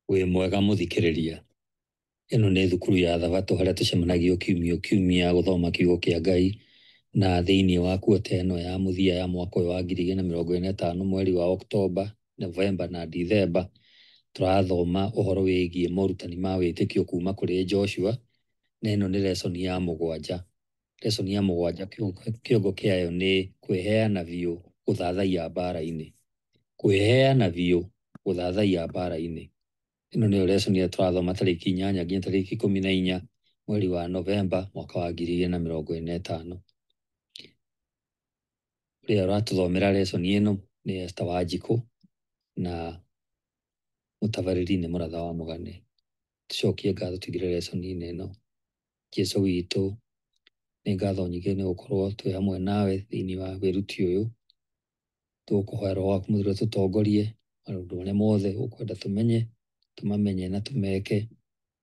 Wĩ mwega mũthikĩrĩria. Ĩno nĩ thukuru ya Thabatũ harĩa tũcemanagia o kiumia o kiumia gũthoma kiugo kĩa Ngai, na thĩinĩ wa kuota ĩno ya mũthia ya mwaka ũyũ wa 2025 mweri wa Oktoba, Novemba na Dithemba, tũrathoma ũhoro wĩgiĩ morutani ma wĩtĩkio kuma kũrĩ Joshua, na ĩno nĩ lesson ya mũgwanja. Lesson ya mũgwanja kĩongo kĩayo nĩ kwĩheana biũ gũthathaiya mbara-inĩ. Kwĩheana biũ gũthathaiya mbara-inĩ. Ĩno nĩyo lesson ĩrĩa tũrathoma tarĩki 8 nginya tarĩki 14 mweri wa Novemba mwaka wa 2025. Ũrĩa ũratũthomera lesson ĩno nĩ Esther Wanjikũ na mũtabarĩri nĩ Mũratha wa Mũgane. Tũcokie ngatho tũingĩre lesson-inĩ ĩno. Jesũ witũ, nĩ ngatho nyingĩ nĩ gũkorwo twĩ hamwe nawe thĩinĩ wa wĩruti ũyũ. Tũgũkũhoya Roho waku Mũtheru atũtongorie maũndũ marĩa mothe ũkwenda tũmenye, tũmamenye na tũmeke,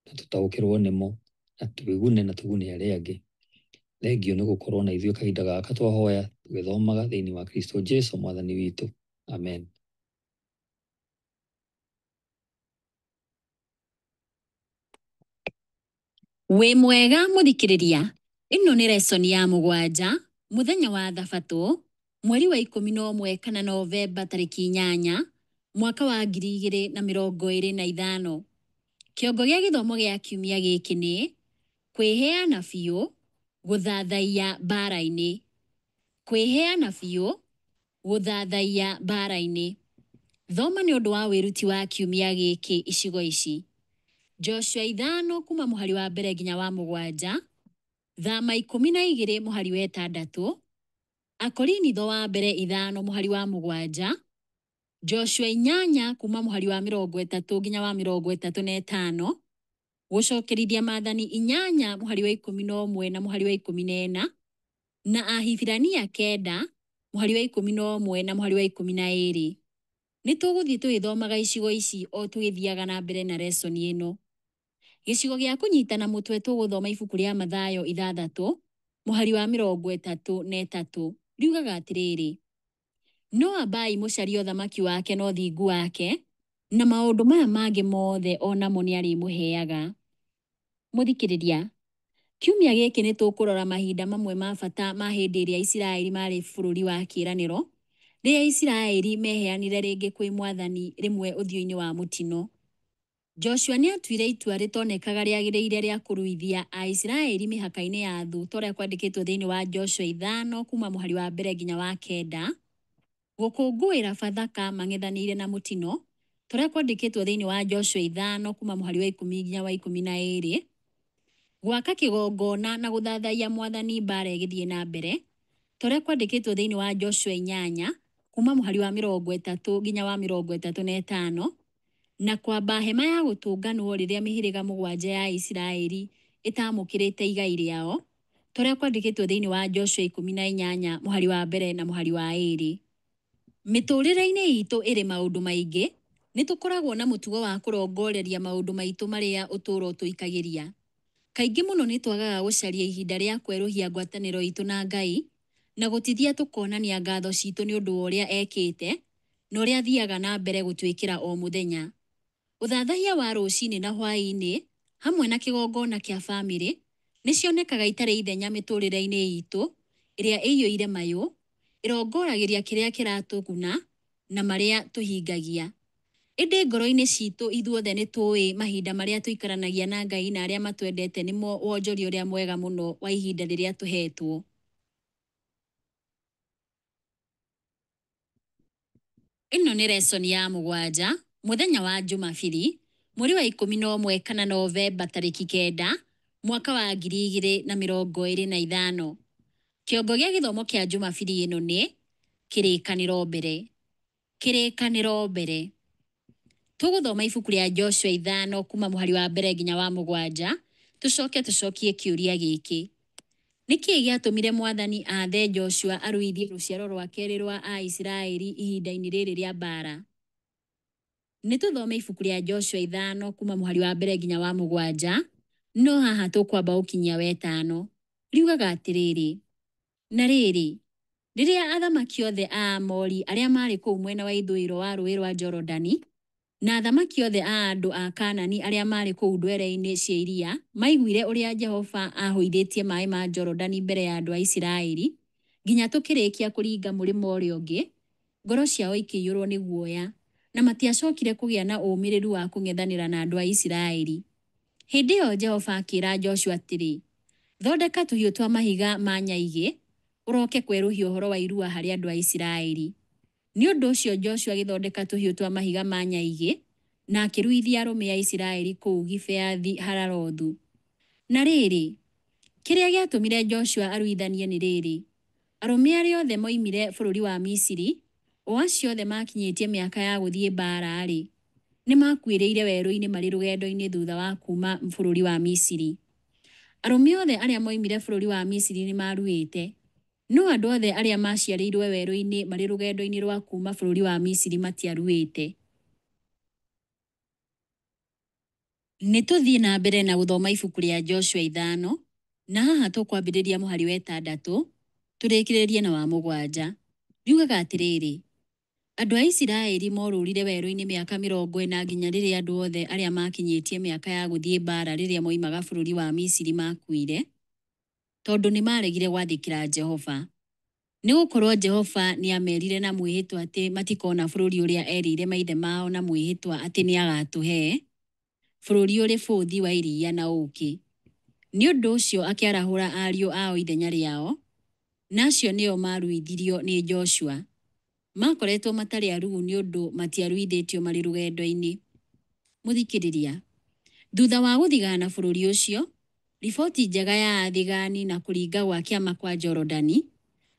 na tũtaũkĩrwo nĩmo, na twĩgune na tũgune arĩa angĩ. Thengio nĩ gũkorwo na ithuĩ kahinda gaka twahoya tũgĩthomaga thĩinĩ wa Kristo Jesu mwathani witũ. Amen. Wĩ mwega mũthikĩrĩria, ĩno nĩ lesson ya mũgwanja, mũthenya wa Thabatũ, mweri wa 11 kana Novemba tarĩki 8, mwaka wa 2025. Kĩongo gĩa gĩthomo gĩa kiumia gĩkĩ nĩ kwĩheana biũ gũthathaiya mbara-inĩ. Kwĩheana biũ gũthathaiya mbara-inĩ. Thoma nĩ ũndũ wa wĩruti wa kiumia gĩkĩ icigo ici: Joshua 5 kuma mũhari wa 1 nginya wa 7, Thama 12 mũhari wa 6, Akorinitho wa mbere 5 mũhari wa 7, Joshua 8 kuma mũhari wa 30 nginya wa 35, Gũcokerithia maathani 8 mũhari wa 11 na mũhari wa 14, na Ahibirania 9 mũhari wa 11 na mũhari wa 12. Nĩ tũgũthiĩ tũgĩthomaga icigo ici o tũgĩthiaga na mbere na lesson ĩno. Gĩcigo gĩa kũnyitana mũtwe tũgũthoma ibuku rĩa Mathayo 6 mũhari wa 33 riugaga atĩrĩrĩ, no ambai mũcarie ũthamaki wake na ũthingu wake, na maũndũ maya mangĩ mothe o namo nĩ arĩmũheaga. Mũthikĩrĩria, kiumia gĩkĩ nĩ tũkũrora mahinda mamwe ma bata ma hĩndĩ ĩrĩa Isiraeli marĩ bũrũri wa kĩĩranĩro, rĩrĩa Isiraeli meheanire rĩngĩ kwĩ Mwathani rĩmwe ũthiũ-inĩ wa mũtino. Joshua nĩ atuire itua rĩtonekaga rĩagĩrĩire rĩa kũruithia Aisiraeli mĩhaka-inĩ ya thũ ta ũrĩa kwandĩkĩtwo thĩinĩ wa Joshua 5 kuma mũhari wa 1 nginya wa 9, gũkũngũĩra Bathaka mang'ethanĩire na mũtino ta ũrĩa kwandĩkĩtwo thĩinĩ wa Joshua 5 kuma mũhari wa 10 nginya wa 12, gwaka kĩgongona na gũthathaiya Mwathani mbaara ĩgĩthiĩ na mbere ta ũrĩa kwandĩkĩtwo thĩinĩ wa Joshua 8 kuma mũhari wa 30 nginya wa 35, na kwamba hema ya gũtũnganwo rĩrĩa mĩhĩrĩga 7 ya Isiraeli ĩtaamũkĩrĩte igai rĩao, ta ũrĩa kwandĩkĩtwo thĩinĩ wa Joshua 18 mũhari wa 1 na mũhari wa 2. Mĩtũrĩre-inĩ itũ ĩrĩ maũndũ maingĩ, nĩ tũkoragwo na mũtugo wa kũrongoreria maũndũ maitũ marĩa ũtũũro ũtũikagĩria. Kaingĩ mũno nĩ twagaga gũcaria ihinda rĩa kwerũhia ngwatanĩro itũ na Ngai, na gũtithia tũkonania ngatho citũ nĩ ũndũ wa ũrĩa ekĩte, na ũrĩa athiaga na mbere gũtwĩkĩra o mũthenya. Ũthathaiya wa rũcinĩ na hwaĩ-inĩ hamwe na kĩgongona kĩa famĩlĩ nĩ cionekaga itarĩ ithenya mĩtũrĩre-inĩ itũ ĩrĩa ĩiyũire mayũ, ĩrongoragĩria kĩrĩa kĩratũguna na marĩa tũhingagia. Ĩndĩ ngoro-inĩ citũ ithuothe nĩ tũĩ mahinda marĩa tũikaranagia na Ngai na arĩa matwendete nĩmo wonjoria ũrĩa mwega mũno wa ihinda rĩrĩa tũhetwo. Ĩno nĩ lesson ya 7, mũthenya wa Jumabiri, mweri wa 11 kana Novemba tarĩki 9, mwaka wa 2025. Kĩongo gĩa gĩthomo kĩa Jumabiri ĩno nĩ kĩrĩkanĩro mbere. Kĩrĩkanĩro mbere. Tũgũthoma ibuku rĩa Joshua 5 kuma mũhari wa 1 nginya wa 7, tũcoke tũcokie kĩũria gĩkĩ. Nĩ kĩĩ gĩatũmire Mwathani aathe Joshua aruithie rũciaro rwa kerĩ rwa Aisiraeli ihinda-inĩ rĩrĩ rĩa mbaara? Nĩ tũthome ibuku rĩa Joshua 5 kuma mũhari wa 1 nginya wa 7, no haha tũkwamba gũkinyia wa 5. Riugaga atĩrĩrĩ, na rĩrĩ, rĩrĩa athamaki othe a Aamori arĩa maarĩ kũu mwena wa ithũĩro wa rũũĩ rwa Jorodani, Na athamaki othe a andũ a Kaanani arĩa maarĩ kũu ndwere-inĩ cia iria maaiguire ũrĩa Jehova aahũithĩtie maĩ ma Jorodani mbere ya andũ a Isiraeli nginya tũkĩrĩkia kũringa mũrĩmo ũrĩa ũngĩ, ngoro ciao ikĩiyũrũo nĩ guoya, na matiacokire kũgĩa na ũmĩrĩru wa kũng'ethanĩra na andũ a Isiraeli. Hĩndĩ ĩyo Jehova akĩra Joshua atĩrĩ, Thondeka tũhiũ twa mahiga ma nyaigĩ, ũroke kwerũhia ũhoro wa irua harĩ andũ a Isiraeli. Nĩ ũndũ ũcio Joshua agĩthondeka tũhiũ twa mahiga ma nyaigĩ na akĩruithia arũme a Isiraeli kũu Gibeathi-haralothu. Na rĩrĩ, kĩrĩa gĩatũmire Joshua aruithanie nĩ rĩrĩ, arũme arĩa othe moimire bũrũri wa Misiri, o acio othe maakinyĩtie mĩaka ya gũthiĩ mbaara-rĩ, nĩmakuĩrĩire werũ-inĩ marĩ rũgendo-inĩ thutha wa kuuma bũrũri wa Misiri. Arũme othe arĩa moimire bũrũri wa Misiri nĩmaruĩte, no andũ othe arĩa maaciarĩirwo werũ-inĩ marĩ rũgendo-inĩ rwa kuuma bũrũri wa Misiri matiaruĩte. Nĩ tũthiĩ na mbere na gũthoma ibuku rĩa Joshua 5, na haha tũkwambĩrĩria mũhari wa 6 tũrĩkĩrĩrie na wa 7. Riugaga atĩrĩrĩ, Andũ a Isiraeli morũũrire werũ-inĩ mĩaka 40 nginya rĩrĩa andũ othe arĩa maakinyĩtie mĩaka ya gũthiĩ mbaara rĩrĩa moimaga bũrũri wa Misiri maakuire, tondũ nĩmaregire gwathĩkĩra Jehova. Nĩgũkorwo Jehova nĩameerire na mwĩhĩtwa atĩ matikoona bũrũri ũrĩa eerĩire maithe mao na mwĩhĩtwa atĩ nĩagatũhe, bũrũri ũrĩ bũthi wa iria na ũũkĩ. Nĩ ũndũ ũcio akĩarahũra ariũ ao ithenya rĩao, na acio nĩo maaruithirio nĩ Joshua. Maakoretwo matarĩ aruu nĩ ũndũ matiaruithĩtio marĩ rũgendo-inĩ. Mũthikĩrĩria, thutha wa gũthigana bũrũri ũcio, riboti njega ya athigani na kũringa gwa kĩama kwa Jorodani,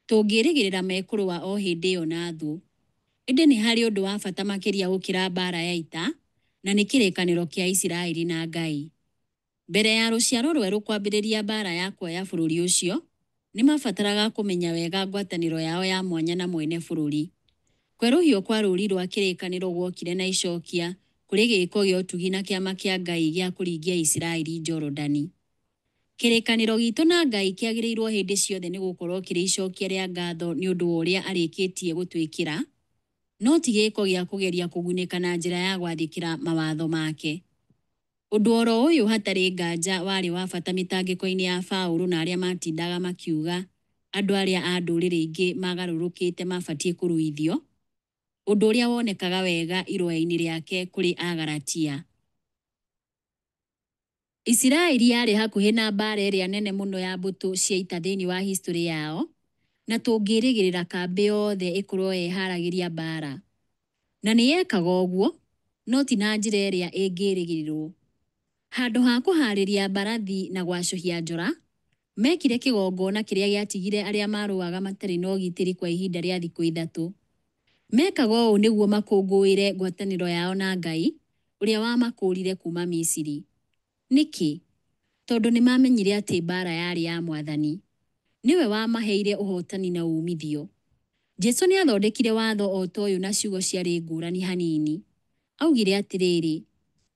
tũngĩrĩgĩrĩra mekũrũa o hĩndĩ ĩyo na thũ. Ĩndĩ nĩ harĩ ũndũ wa bata makĩria gũkĩra mbaara ya ita, na nĩ kĩrĩkanĩro kĩa Isiraeli na Ngai. Mbere ya rũciaro rwerũ kwambĩrĩria mbaara ya kuoya bũrũri ũcio, nĩ maabataraga kũmenya wega ngwatanĩro yao ya mwanya na mwene bũrũri. Kwerũhio kwa rũũri rwa kĩrĩkanĩro gwokire na icokia kũrĩ gĩĩko gĩa ũtugi na kĩama kĩa Ngai gĩa kũringia Isiraeli Jorodani. Kĩrĩkanĩro gitũ na Ngai kĩagĩrĩirũo hĩndĩ ciothe nĩ gũkorũo kĩrĩ icokia rĩa ngatho nĩ ũndũ wa ũrĩa arĩkĩtie gũtwĩkĩra, no ti gĩĩko gĩa kũgeria kũgunĩka na njĩra ya gwathĩkĩra mawatho make. Ũndũ oro ũyũ hatarĩ nganja warĩ wa bata mĩtangĩko-inĩ ya Paulo na arĩa maatindaga makiuga andũ arĩa a ndũrĩrĩ ingĩ magarũrũkĩte maabatiĩ kũruithio, ũndũ ũrĩa wonekaga wega iroya-inĩ rĩake kũrĩ Agalatia. Isiraeli yarĩ hakuhĩ na mbaara ĩrĩa nene mũno ya mbũtũ cia ita thĩinĩ wa historĩ yao, na tũngĩrĩgĩrĩra kambĩ yothe ĩkorũo yeharagĩria mbaara. Na nĩ yekaga ũguo, no ti na njĩra ĩrĩa ĩngĩrĩgĩrĩrũo. Handũ ha kũhaarĩria mbarathi na gwacũhia njora, meekire kĩgongona kĩrĩa gĩatigire arĩa maarũaga matarĩ na ũgitĩri kwa ihinda rĩa thikũ 3. Meekaga ũũ nĩguo makũngũĩre ngwatanĩro yao na Ngai, ũrĩa wamakũũrire kuuma Misiri. Nĩkĩ? Tondũ nĩ maamenyire atĩ mbaara yarĩ ya Mwathani. Nĩwe wamaheire ũhootani na uumithio. Jesu nĩ aathondekire watho o ta ũyũ na ciugo ciarĩ ngũrani hanini. Aaugire atĩrĩrĩ,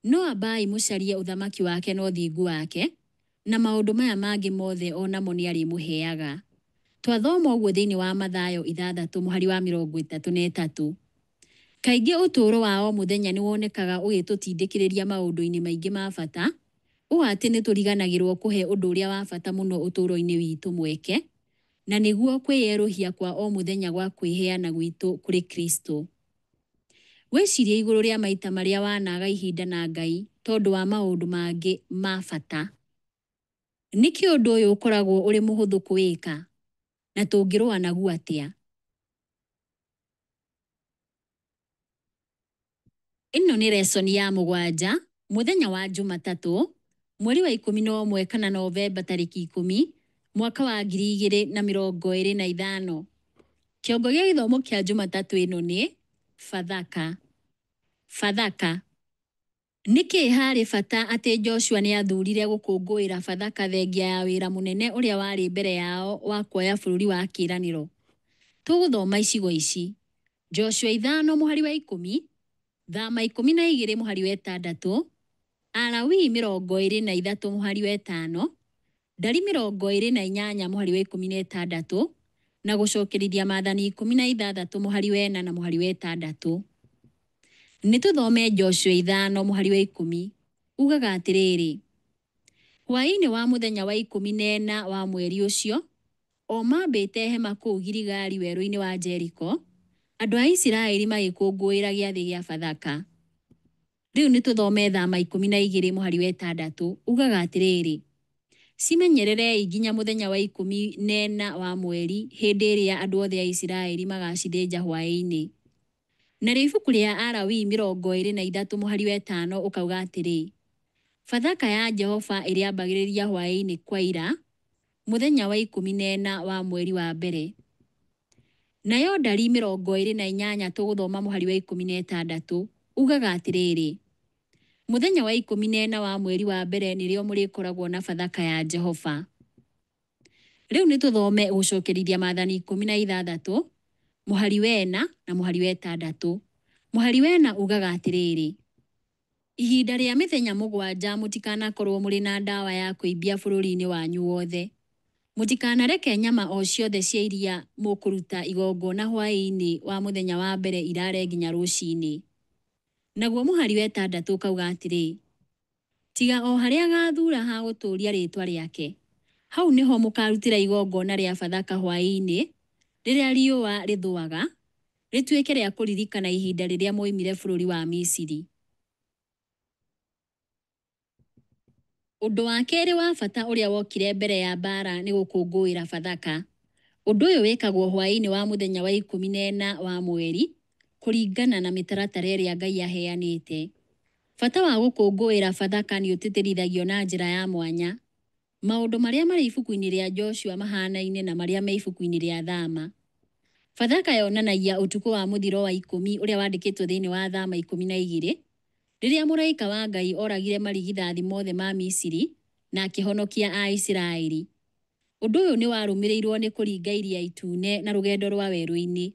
No ambai mũcarie ũthamaki wake na ũthingu wake, na maũndũ maya mangĩ mothe o namo nĩarĩmũheaga. Twathoma ũguo thĩinĩ wa Mathayo 6 mũhari wa 33. Kaingĩ ũtũũro wa o mũthenya nĩ wonekaga ũgĩtũtindĩkĩrĩria maũndũ-inĩ maingĩ ma bata, ũũ atĩ nĩ tũriganagĩrũo kũhe ũndũ ũrĩa wa bata mũno ũtũũro-inĩ witũ mweke, na nĩguo kwĩyerũhia kwa o mũthenya gwa kwĩheana gwitũ kũrĩ Kristo. Wĩcirie igũrũ rĩa maita marĩa wanaga ihinda na Ngai tondũ wa maũndũ mangĩ ma bata. Nĩkĩ ũndũ ũyũ ũkoragwo ũrĩ mũhũthũ kũwĩka? Na tũngĩrũa naguo atĩa? Ĩno nĩ lesson ya 7, mũthenya wa Jumatatũ, mweri wa 11 kana Novemba tarĩki 10, mwaka wa 2025. Kĩongo gĩa gĩthomo kĩa Jumatatũ ĩno nĩ Bathaka. Bathaka. Nĩkĩ haarĩ bata atĩ Joshua nĩ aathurire gũkũngũĩra Bathaka thengia ya wĩra mũnene ũrĩa warĩ mbere yao wa kuoya bũrũri wa kĩĩranĩro? Tũgũthoma icigo ici: Joshua 5 mũhari wa 10, Thama 12 mũhari wa 6, Alawii 23 mũhari wa 5, Ndari 28 mũhari wa 16, na Gũcokerithia Maathani 16 mũhari wa 4 na mũhari wa 6. Nĩ tũthome Joshua 5 mũhari wa 10. Ugaga atĩrĩrĩ, hwaĩ-inĩ wa mũthenya wa 14 wa mweri ũcio, o maambĩte hema kũu Giligali werũ-inĩ wa Jeriko, andũ a Isiraeli magĩkũngũĩra gĩathĩ gĩa Bathaka. Rĩu nĩ tũthome Thama 12 mũhari wa 6. Ugaga atĩrĩrĩ, cimenyererei nginya mũthenya wa 14 wa mweri, hĩndĩ ĩrĩa andũ othe a Isiraeli magacithĩnja hwaĩ-inĩ. Narĩo ibuku rĩa Alawii 23 mũhari wa 5 ũkauga atĩrĩ, Bathaka ya Jehova ĩrĩambagĩrĩria hwaĩ-inĩ kwaira, mũthenya wa 14 wa mweri wa mbere. Nayo Ndari 28 tũgũthoma mũhari wa 16. Ugaga atĩrĩrĩ, mũthenya wa 14 wa mweri wa mbere nĩrĩo mũrĩkoragwo na Bathaka ya Jehova. Rĩu nĩ tũthome gũcokerithia maathani 16 mũhari wa 4 na mũhari wa 6. Mũhari wa 4 ugaga atĩrĩrĩ, ihinda rĩa mĩthenya 7 mũtikanakorwo mũrĩ na ndawa ya kũimbia bũrũri-inĩ wanyu wothe. Mũtikanareke nyama o ciothe cia iria mũkũruta igongona hwaĩ-inĩ wa mũthenya wa mbere irare nginya rũcinĩ. Naguo mũhari wa 6 ũkauga atĩrĩ, tiga o harĩa agaathuura ha gũtũũria rĩĩtwa rĩake, hau nĩho mũkaarutĩra igongona rĩa Bathaka hwaĩ-inĩ rĩrĩa riũa rĩthũaga, rĩtuĩke rĩa kũririkana ihinda rĩrĩa mwoimire bũrũri wa Misiri. Ũndũ wa kerĩ wa bata ũrĩa wokire mbere ya mbaara nĩ gũkũngũĩra Bathaka. Ũndũ ũyũ wĩkagwo hwaĩ-inĩ wa mũthenya wa 14 wa mweri, kũringana na mĩtaratara ĩrĩa Ngai aheanĩte. Bata wa gũkũngũĩra Bathaka nĩ ũtĩtĩrithagio na njĩra ya mwanya. Maũndũ marĩa marĩ ibuku-inĩ rĩa Joshua mahanaine na marĩa me ibuku-inĩ rĩa Thama. Bathaka yonanagia ũtukũ wa mũthiro wa 10 ũrĩa wandĩkĩtwo thĩinĩ wa Thama 12, rĩrĩa mũraika wa Ngai oragire marigithathi mothe ma Misiri na akĩhonokia Aisiraeli. Ũndũ ũyũ nĩ warũmĩrĩirwo nĩ kũringa Iria Itune na rũgendo rwa werũ-inĩ.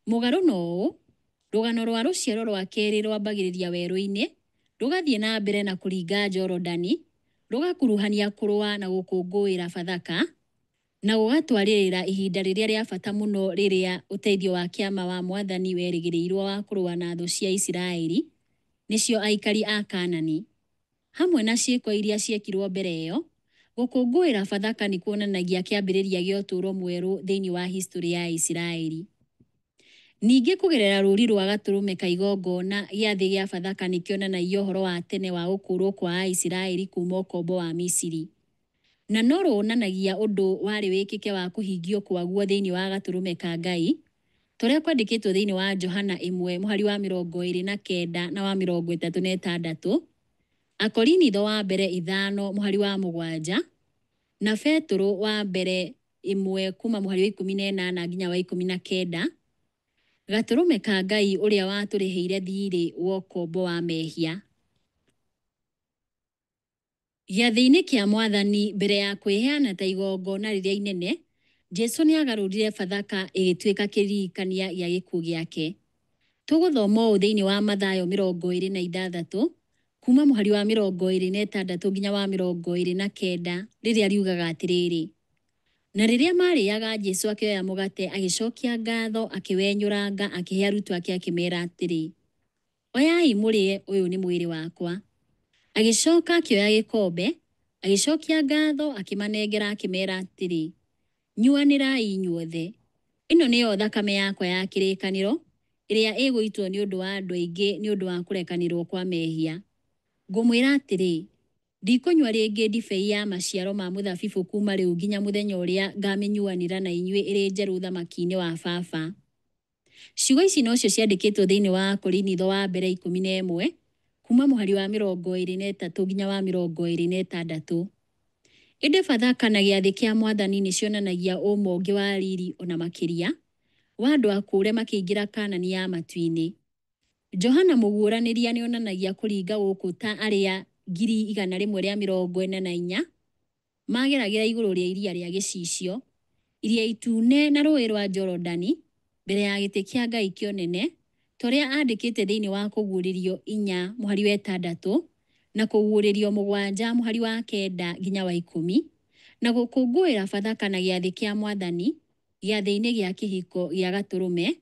Mũgarũ na ũũ, rũgano rwa rũciaro rwa kerĩ rwambagĩrĩria werũ-inĩ, rũgathiĩ na mbere na kũringa Jorodani, rũgakuruhania kũrũa na gũkũngũĩra Bathaka, na gũgatwarĩrĩra ihinda rĩrĩa rĩa bata mũno rĩrĩa ũteithio wa kĩama wa Mwathani werĩgĩrĩirwo wa kũrũa na thũ cia Isiraeli, nĩcio aikari a Kaanani. Hamwe na ciĩko iria ciekirwo mbere ĩyo, gũkũngũĩra Bathaka nĩ kuonanagia kĩambĩrĩria gĩa ũtũũro mwerũ thĩinĩ wa historĩ ya Isiraeli. Ningĩ kũgerera rũũri rwa gatũrũme ka igongona, gĩathĩ gĩa Bathaka nĩ kĩonanagia ũhoro wa tene wa gũkũũrwo kwa Aisiraeli kuuma ũkombo wa Misiri. Na no ruonanagia ũndũ warĩ wĩkĩke wa kũhingio kwaguo thĩinĩ wa gatũrũme ka Ngai, ta ũrĩa kwandĩkĩtwo thĩinĩ wa Johana 1 mũhari wa 29 na wa 36, Akorinitho wa mbere 5 mũhari wa 7, na Betũrũ wa mbere 1 kuma mũhari wa 18 nginya wa 19, gatũrũme ka Ngai ũrĩa watũrĩhĩire thiirĩ wa ũkombo wa mehia. Gĩathĩ-inĩ kĩa Mwathani mbere ya kwĩheana ta igongona rĩrĩa inene, Jesu nĩ agarũrire Bathaka ĩgĩtuĩka kĩririkania gĩa gĩkuũ gĩake. Tũgũthoma ũũ thĩinĩ wa Mathayo 26 kuma mũhari wa 26 nginya wa 29 rĩrĩa riugaga atĩrĩrĩ, na rĩrĩa maarĩaga Jesu akĩoya mũgate agĩcokia ngatho akĩwenyũranga akĩhe arutwo ake akĩmeera atĩrĩ, oyai mũrĩe ũyũ nĩ mwĩrĩ wakwa. Agĩcoka akĩoya gĩkombe, agĩcokia ngatho akĩmanengera akĩmeera atĩrĩ, nyuanĩrai inyuothe. Ĩno nĩyo thakame yakwa ya kĩrĩkanĩro, ĩrĩa ĩgũitwo nĩ ũndũ wa andũ aingĩ nĩ ũndũ wa kũrekanĩrwo kwa mehia. Ngũmwĩra atĩrĩ, ndikũnyua rĩngĩ ndibei ya maciaro ma mũthabibũ kuuma rĩu nginya mũthenya ũrĩa ngamĩnyuanĩra na inyuĩ ĩrĩ njerũ ũthamaki-inĩ wa Baba. Ciugo ici nocio ciandĩkĩtwo thĩinĩ wa Akorinitho wa mbere 11 kuma mũhari wa 23 nginya wa 26. Ĩndĩ Bathaka na gĩathĩ kĩa Mwathani nĩ cionanagia ũma ũngĩ wa riri o na makĩria, wa andũ akũũre makĩingĩra Kaanani ya matu-inĩ. Johana Mũguũranĩria nĩ onanagia kũringa gũkũ ta arĩa 144,000 mageragĩra igũrũ rĩa iria rĩa gĩcicio, Iria Itune na rũũĩ rwa Jorodani mbere ya gĩtĩ kĩa Ngai kĩa ũnene, ta ũrĩa andĩkĩte thĩinĩ wa Kũguũrĩrio 4 mũhari wa 6 na Kũguũrĩrio 7 mũhari wa 9 nginya wa 10, na gũkũngũĩra Bathaka na gĩathĩ kĩa Mwathani gĩathĩ-inĩ gĩa kĩhiko gĩa Gatũrũme,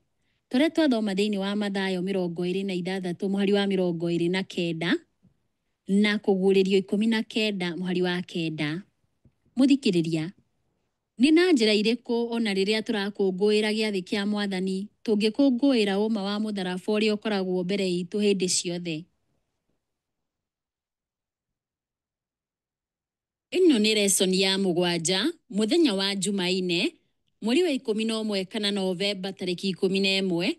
Tũrĩa twathoma thĩinĩ wa Mathayo 26 mũhari wa 29 na Kũguũrĩrio 19 mũhari wa 9. Mũthikĩrĩria, nĩ na njĩra irĩkũ o na rĩrĩa tũrakũngũĩra gĩathĩ kĩa Mwathani tũngĩkũngũĩra ũma wa mũtharaba ũrĩa ũkoragwo mbere itũ hĩndĩ ciothe? Ĩno nĩ lesson ya 7 mũthenya wa Jumaine mweri wa 11 kana Novemba tarĩki 11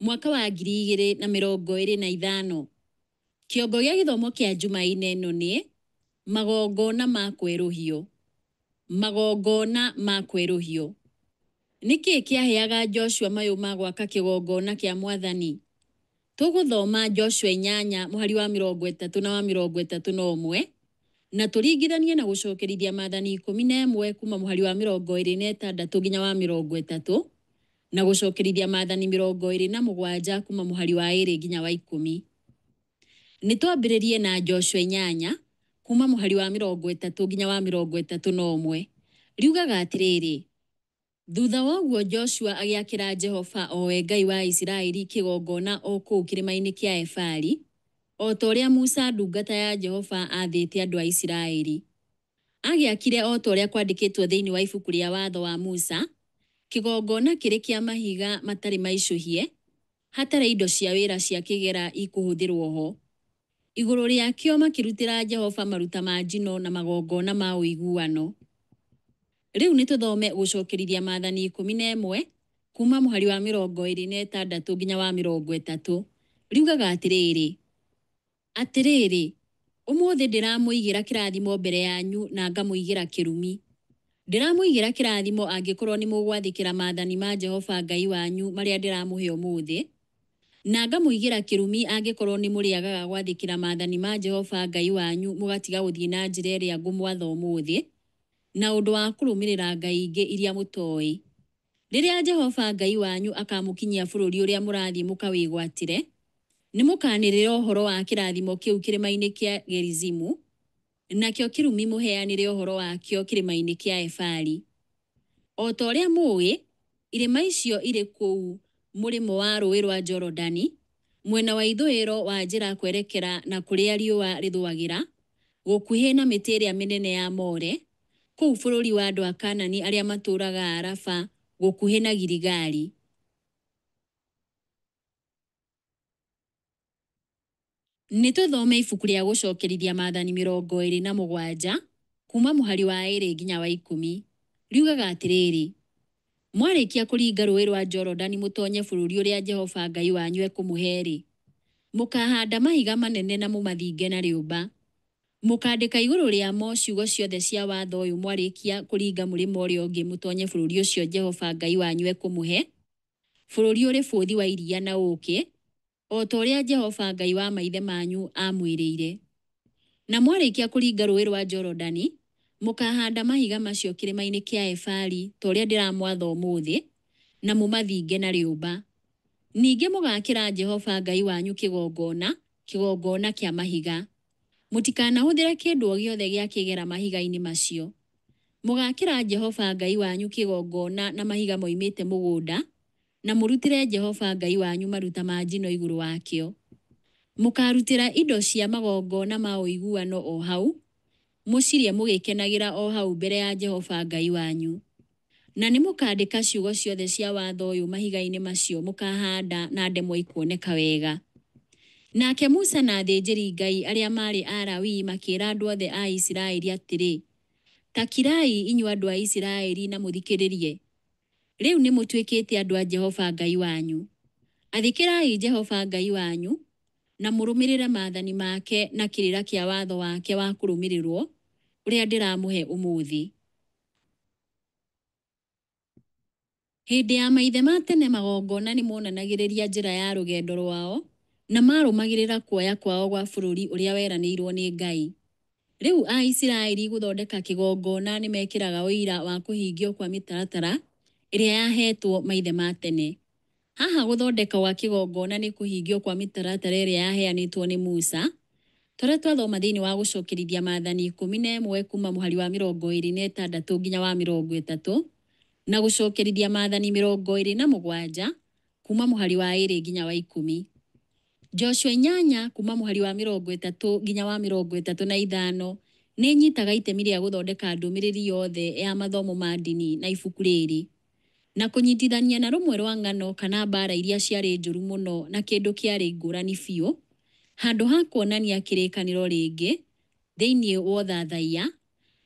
mwaka wa 2025. Kĩongo gĩa gĩthomo kĩa Jumaine ĩno nĩ magongona ma kwerũhio. Magongona ma kwerũhio. Nĩ kĩĩ kĩaheaga Joshua mayũ ma gwaka kĩgongona kĩa Mwathani? Tũgũthoma Joshua 8 mũhari wa 30 na wa 31 na tũringithanie na gũcokerithia maathani 11 kuma mũhari wa 26 nginya wa 30 na gũcokerithia maathani 27 kuma mũhari wa 2 nginya wa 10. Nĩ twambĩrĩrie na Joshua 8 kuma mũhari wa 30 nginya wa 31. Riugaga atĩrĩrĩ, thutha wa ũguo Joshua agĩakĩra Jehova o we Ngai wa Isiraeli kĩgongona o kũu kĩrĩma-inĩ kĩa Ebali, o ta ũrĩa Musa ndungata ya Jehova aathĩte andũ a Isiraeli. Agĩakire o ta ũrĩa kwandĩkĩtwo thĩinĩ wa ibuku rĩa watho wa Musa, kĩgongona kĩrĩ kĩa mahiga matarĩ maicũhie, hatarĩ indo cia wĩra cia kĩgera ikũhũthĩrwo ho. Igũrũ rĩakĩo makĩrutĩra Jehova maruta ma njino na magongona ma ũiguano. Rĩu nĩ tũthome gũcokerithia maathani 11 kuma mũhari wa 26 nginya wa 30. Riugaga atĩrĩrĩ, atĩrĩrĩ, ũmũthĩ ndĩramũigĩra kĩrathimo mbere yanyu na ngamũigĩra kĩrumi. Ndĩramũigĩra kĩrathimo angĩkorwo nĩ mũgwathĩkĩra maathani ma Jehova Ngai wanyu marĩa ndĩramũhe ũmũthĩ, na ngamũigĩra kĩrumi angĩkorwo nĩ mũrĩagaga gwathĩkĩra maathani ma Jehova Ngai wanyu mũgatiga gũthiĩ na njĩra ĩrĩa ngũmwatha ũmũthĩ, na ũndũ wa kũrũmĩrĩra ngai ingĩ iria mũtoĩ. Rĩrĩa Jehova Ngai wanyu akamũkinyia bũrũri ũrĩa mũrathiĩ mũkawĩgwatĩre, nĩ mũkanĩrĩra ũhoro wa kĩrathimo kĩu kĩrĩma-inĩ kĩa Gerizimu, nakĩo kĩrumi mũheanĩre ũhoro wakĩo kĩrĩma-inĩ kĩa Ebali. O ta ũrĩa mũũĩ, irĩma icio irĩ kũu mũrĩmo wa rũũĩ rwa Jorodani, mwena wa ithũĩro wa njĩra kwerekera na kũrĩa riũa rĩthũagĩra, gũkuhĩ na mĩtĩ ĩrĩa mĩnene ya More, kũu bũrũri wa andũ a Kaanani arĩa matũũraga Araba gũkuhĩ na Giligali. Nĩ tũthome ibuku rĩa gũcokerithia maathani 27 kuma mũhari wa 2 nginya wa 10. Riugaga atĩrĩrĩ, mwarĩkia kũringa rũũĩ rwa Jorodani mũtonye bũrũri ũrĩa Jehova Ngai wanyu ekũmũhe-rĩ, mũkaahanda mahiga manene na mũmathinge na rĩũmba. Mũkaandĩka igũrũ rĩamo ciugo ciothe cia watho ũyũ mwarĩkia kũringa mũrĩmo ũrĩa ũngĩ mũtonye bũrũri ũcio Jehova Ngai wanyu ekũmũhe, bũrũri ũrĩ bũthi wa iria na ũũkĩ, o ta ũrĩa Jehova Ngai wa maithe manyu aamwĩrĩire. Na mwarĩkia kũringa rũũĩ rwa Jorodani, mũkaahanda mahiga macio kĩrĩma-inĩ kĩa Ebali ta ũrĩa ndĩramwatha ũmũthĩ, na mũmathinge na rĩũmba. Ningĩ mũgaakĩra Jehova Ngai wanyu kĩgongona, kĩgongona kĩa mahiga. Mũtikanahũthĩre kĩndũ o gĩothe gĩa kĩgera mahiga-inĩ macio. Mũgaakĩra Jehova Ngai wanyu kĩgongona na mahiga moimĩte mũgũnda, na mũrutĩre Jehova Ngai wanyu maruta ma njino igũrũ wakĩo. Mũkaarutĩra indo cia magongona ma ũiguano o hau, mũcirĩe mũgĩkenagĩra o hau mbere ya Jehova Ngai wanyu. Na nĩ mũkaandĩka ciugo ciothe cia watho ũyũ mahiga-inĩ macio mũkaahanda na ndemwa ikuoneka wega. Nake Musa na athĩnjĩri-Ngai arĩa maarĩ Alawii makĩĩra andũ othe a Isiraeli atĩrĩ, Ta kirai, inyuĩ andũ a Isiraeli, na mũthikĩrĩrie! Rĩu nĩ mũtuĩkĩte andũ a Jehova Ngai wanyu. Athĩkĩrai Jehova Ngai wanyu, na mũrũmĩrĩre maathani make na kĩrĩra kĩa watho wake wa kũrũmĩrĩrwo, ũrĩa ndĩramũhe ũmũthĩ. Hĩndĩ ya maithe ma tene magongona nĩ monanagĩrĩria njĩra ya rũgendo rwao na marũmagĩrĩra kuoya kwao gwa bũrũri ũrĩa weranĩirwo nĩ Ngai. Rĩu Aisiraeli gũthondeka kĩgongona nĩ mekĩraga ũira wa kũhingio kwa mĩtaratara ĩrĩa yahetwo maithe ma tene. Haha gũthondeka gwa kĩgongona nĩ kũhingio kwa mĩtaratara ĩrĩa yaheanĩtwo nĩ Musa, tũrĩa twathoma thĩinĩ wa gũcokerithia maathani 11 kuma mũhari wa 26 nginya wa 30 na gũcokerithia maathani 27 kuuma mũhari wa 2 nginya wa 10. Joshua 8 kuuma mũhari wa 30 nginya wa 35 nĩ ĩnyitaga itemi rĩa gũthondeka ndũmĩrĩri yothe ya mathomo ma ndini na ibuku rĩrĩ, na kũnyitithania na rũmwe rwa ng'ano kana mbaara iria ciarĩ njũru mũno na kĩndũ kĩarĩ ngũrani biũ, handũ ha kuonania kĩrĩkanĩro rĩngĩ thĩinĩ wa ũthathaiya.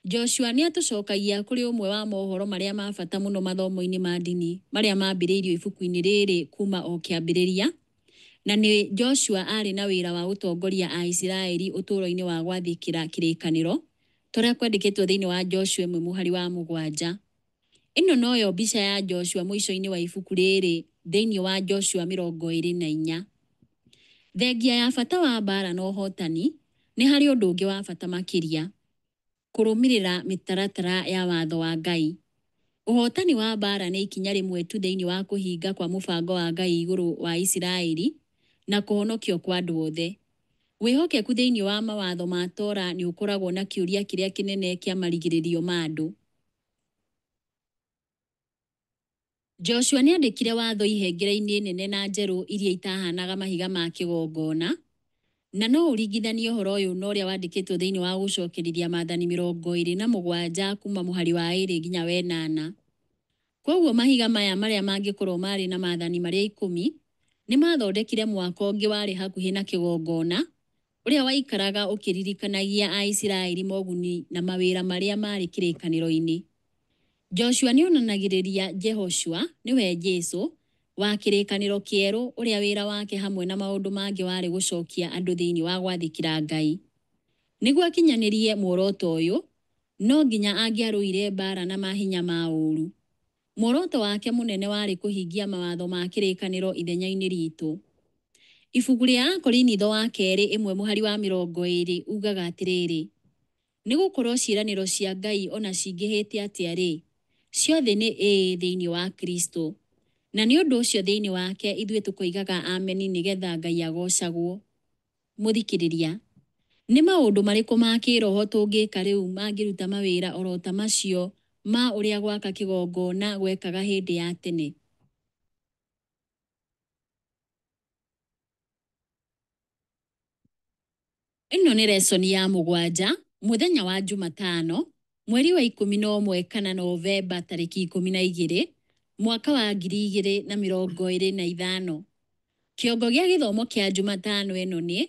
Joshua nĩ atũcokagia kũrĩ ũmwe wa mohoro marĩa ma bata mũno mathomo-inĩ ma ndini marĩa mambĩrĩirio ibuku-inĩ rĩrĩ kuuma o kĩambĩrĩria, na nĩ Joshua aarĩ na wĩra wa gũtongoria Aisiraeli ũtũũro-inĩ wa gwathĩkĩra kĩrĩkanĩro, ta ũrĩa kwandĩkĩtwo thĩinĩ wa Joshua 1 mũhari wa 7. Ĩno noyo mbica ya Joshua mũico-inĩ wa ibuku rĩrĩ thĩinĩ wa Joshua 24. Thengia ya bata wa mbaara na ũhootani, nĩ harĩ ũndũ ũngĩ wa bata makĩria: kũrũmĩrĩra mĩtaratara ya watho wa Ngai. Ũhootani wa mbaara nĩ ikinya rĩmwe tu thĩinĩ wa kũhinga kwa mũbango wa Ngai igũrũ wa Isiraeli na kũhonokio kwa andũ othe. Wĩhokeku thĩinĩ wa mawatho ma Torah nĩ ũkoragwo na kĩũria kĩrĩa kĩnene kĩa marigĩrĩrio ma andũ. Joshua nĩandĩkire watho ihengere-inĩ nene na njerũ iria itahanaga mahiga ma kĩgongona, na no ũringithanie ũhoro ũyũ na ũrĩa wandĩkĩtwo thĩinĩ wa Gũcokerithia Maathani 27 kuuma mũhari wa 2 nginya wa 8. Kwoguo mahiga maya marĩa mangĩkorũo maarĩ na Maathani marĩa Ikũmi, nĩ maathondekire mwako ũngĩ warĩ hakuhĩ na kĩgongona, ũrĩa waikaraga ũkĩririkanagia Aisiraeli moguni na mawĩra marĩa maarĩ kĩrĩkanĩro-inĩ. Joshua nĩ onanagĩrĩria Jehoshua, nĩwe Jesu, wa kĩrĩkanĩro kĩerũ, ũrĩa wĩra wake hamwe na maũndũ mangĩ warĩ gũcokia andũ thĩinĩ wa gwathĩkĩra Ngai. Nĩguo akinyanĩrie muoroto ũyũ, no nginya angĩarũire mbaara na mahinya ma ũũru. Muoroto wake mũnene warĩ kũhingia mawatho ma kĩrĩkanĩro ithenya-inĩ ritũ. Ibuku rĩa Akorinitho wa kerĩ ĩmwe mũhari wa 20 ugaga atĩrĩrĩ, Nĩ gũkorũo ciĩranĩro cia Ngai o na cingĩhĩte atĩa-rĩ, ciothe nĩ ĩĩ thĩinĩ wa Kristo. Na nĩ ũndũ ũcio thĩinĩ wake ithuĩ tũkoigaga Ameni nĩ getha Ngai agoocagwo. Mũthikĩrĩria, nĩ maũndũ marĩkũ ma kĩĩroho tũngĩka rĩu mangĩruta mawĩra oro ta macio ma ũrĩa gwaka kĩgongona gwekaga hĩndĩ ya tene? Ĩno nĩ lesson ya mũgwanja, mũthenya wa Jumatano, mweri wa 11 kana Novemba tarĩki 12, mwaka wa 2025. Kĩongo gĩa gĩthomo kĩa Jumatano ĩno nĩ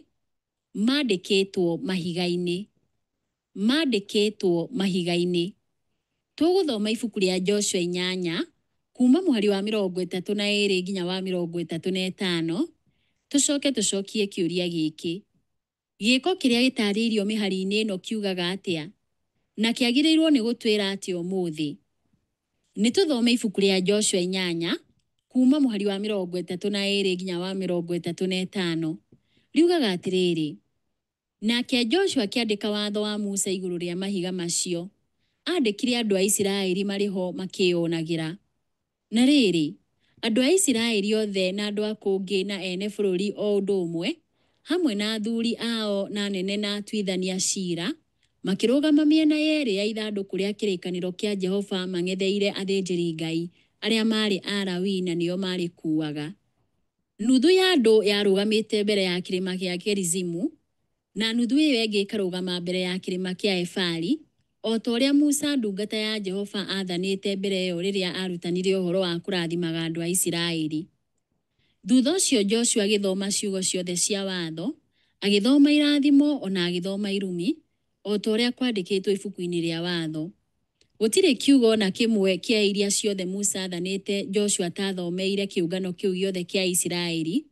Mandĩkĩtwo mahiga-inĩ. Mandĩkĩtwo mahiga-inĩ. Tũgũthoma ibuku rĩa Joshua 8, kuuma mũhari wa 32 nginya wa 35, tũcoke tũcokie kĩũria gĩkĩ. Gĩĩko kĩrĩa gĩtaarĩirio mĩhari-inĩ ĩno kiugaga atĩa, na kĩagĩrĩirũo nĩ gũtwĩra atĩa ũmũthĩ? Nĩ tũthome ibuku rĩa Joshua 8, kuuma mũhari wa 32 nginya wa 35. Riugaga atĩrĩrĩ, Nake Joshua akĩandĩka watho wa Musa igũrũ rĩa mahiga macio. Aandĩkire andũ a Isiraeli marĩ ho makĩĩonagĩra. Na rĩrĩ, andũ a Isiraeli othe na andũ a kũngĩ na ene bũrũri o ũndũ ũmwe, hamwe na athuri ao na anene na atuithania ciira, makĩrũgama mĩena yerĩ ya ithandũkũ rĩa kĩrĩkanĩro kĩa Jehova mang'etheire athĩnjĩri-Ngai arĩa maarĩ Alawii na nĩo maarĩkuuaga. Nuthu ya andũ yarũgamĩte mbere ya Kĩrĩma kĩa Gerizimu, na nuthu ĩyo ĩngĩ ĩkarũgama mbere ya Kĩrĩma kĩa Ebali, o ta ũrĩa Musa ndungata ya Jehova aathanĩte mbere ĩyo rĩrĩa aarutanire ũhoro wa kũrathimaga andũ a Isiraeli. Thutha ũcio Joshua agĩthoma ciugo ciothe cia Watho, agĩthoma irathimo o na agĩthoma irumi, o ta ũrĩa kwandĩkĩtwo ibuku-inĩ rĩa Watho. Gũtirĩ kiugo o na kĩmwe kĩa iria ciothe Musa aathanĩte Joshua ataathomeire kĩũngano kĩu gĩothe kĩa Isiraeli,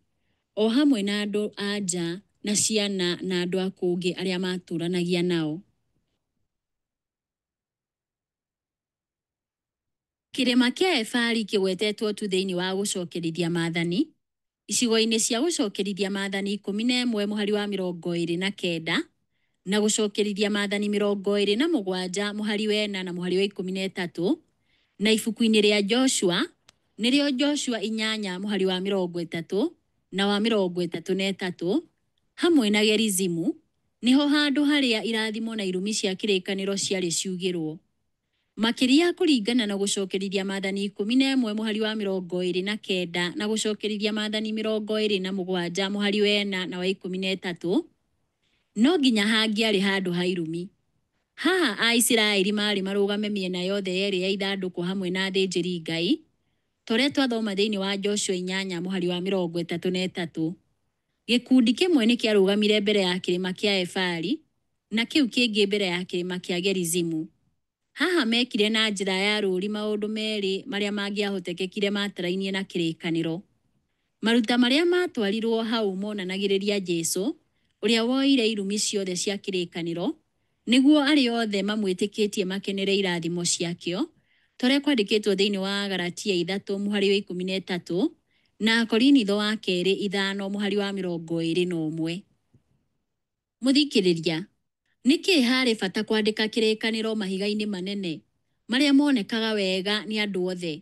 o hamwe na andũ-a-nja na ciana na andũ a kũngĩ arĩa maatũũranagia nao. Kĩrĩma kĩa Ebali kĩgwetetwo tu thĩinĩ wa Gũcokerithia Maathani, icigo-inĩ cia Gũcokerithia Maathani 11 mũhari wa 29 na Gũcokerithia Maathani 27 mũhari wa 4 na mũhari wa 13, na ibuku-inĩ rĩa Joshua, nĩrĩo Joshua 8 mũhari wa 30 na wa 33, hamwe na Gerizimu, nĩho handũ harĩa irathimo na irumi cia kĩrĩkanĩro ciarĩ ciugĩrwo. Makĩria kũringana na gũcokerithia maathani 11 mũhari wa 29 na gũcokerithia maathani 27 mũhari wa 4 na wa 13, no nginya hangĩarĩ handũ ha irumi. Haha Aisiraeli maarĩ marũgame mĩena yothe yerĩ ya ithandũkũ hamwe na athĩnjĩri Ngai, ta ũrĩa twathoma thĩinĩ wa Joshua 8 mũhari wa 33. Gĩkundi kĩmwe nĩ kĩarũgamire mbere ya kĩrĩma kĩa Ebali, na kĩu kĩngĩ mbere ya kĩrĩma kĩa Gerizimu. Haha meekire na njĩra ya rũũri maũndũ merĩ marĩa mangĩahotekekire matarainie na kĩrĩkanĩro. Maruta marĩa maatwarirũo hau monanagĩrĩria Jesu, ũrĩa woire irumi ciothe cia kĩrĩkanĩro, nĩguo arĩa othe mamwĩtĩkĩtie makenere irathimo ciakĩo, ta ũrĩa kwandĩkĩtwo thĩinĩ wa Agalatia 3 mũhari wa 13 na Akorinitho wa kerĩ 5 mũhari wa 21. Mũthikĩrĩria, nĩkĩ haarĩ bata kwandĩka kĩrĩkanĩro mahiga-inĩ manene, marĩa monekaga wega nĩ andũ othe?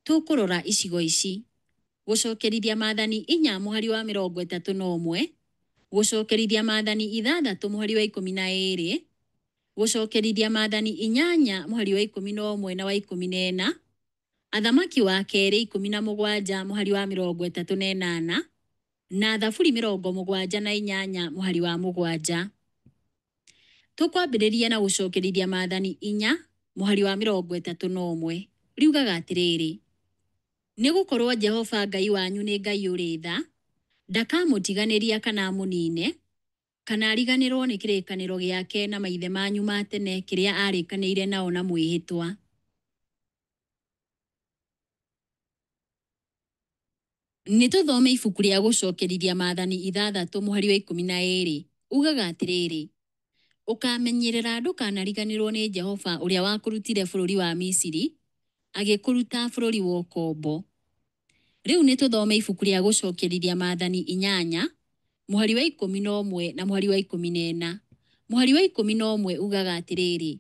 Tũkũrora icigo ici: Gũcokerithia maathani 4 mũhari wa 31, Gũcokerithia maathani 6 mũhari wa 12, Gũcokerithia maathani 8 mũhari wa 11 na wa 14, Athamaki wa kerĩ 17 mũhari wa 38, na Thaburi 78 mũhari wa 7. Tũkwambĩrĩria na gũcokerithia maathani 4 mũhari wa 31. Riugaga atĩrĩrĩ, nĩ gũkorũo Jehova Ngai wanyu nĩ Ngai ũrĩ tha, ndakamũtiganĩria kana amũniine, kana ariganĩrũo nĩ kĩrĩkanĩro gĩake na maithe manyu ma tene kĩrĩa aarĩkanĩire nao na mwĩhĩtwa. Nĩ tũthome ibuku rĩa gũcokerithia maathani 6 mũhari wa 12. Ugaga atĩrĩrĩ, ũkaamenyerera ndũkanariganĩrũo nĩ Jehova ũrĩa wakũrutire bũrũri wa Misiri, agĩkũruta bũrũri wa ũkombo. Rĩu nĩ tũthome ibuku rĩa gũcokerithia maathani 8 mũhari wa 11 na mũhari wa 14. Mũhari wa 11 ugaga atĩrĩrĩ,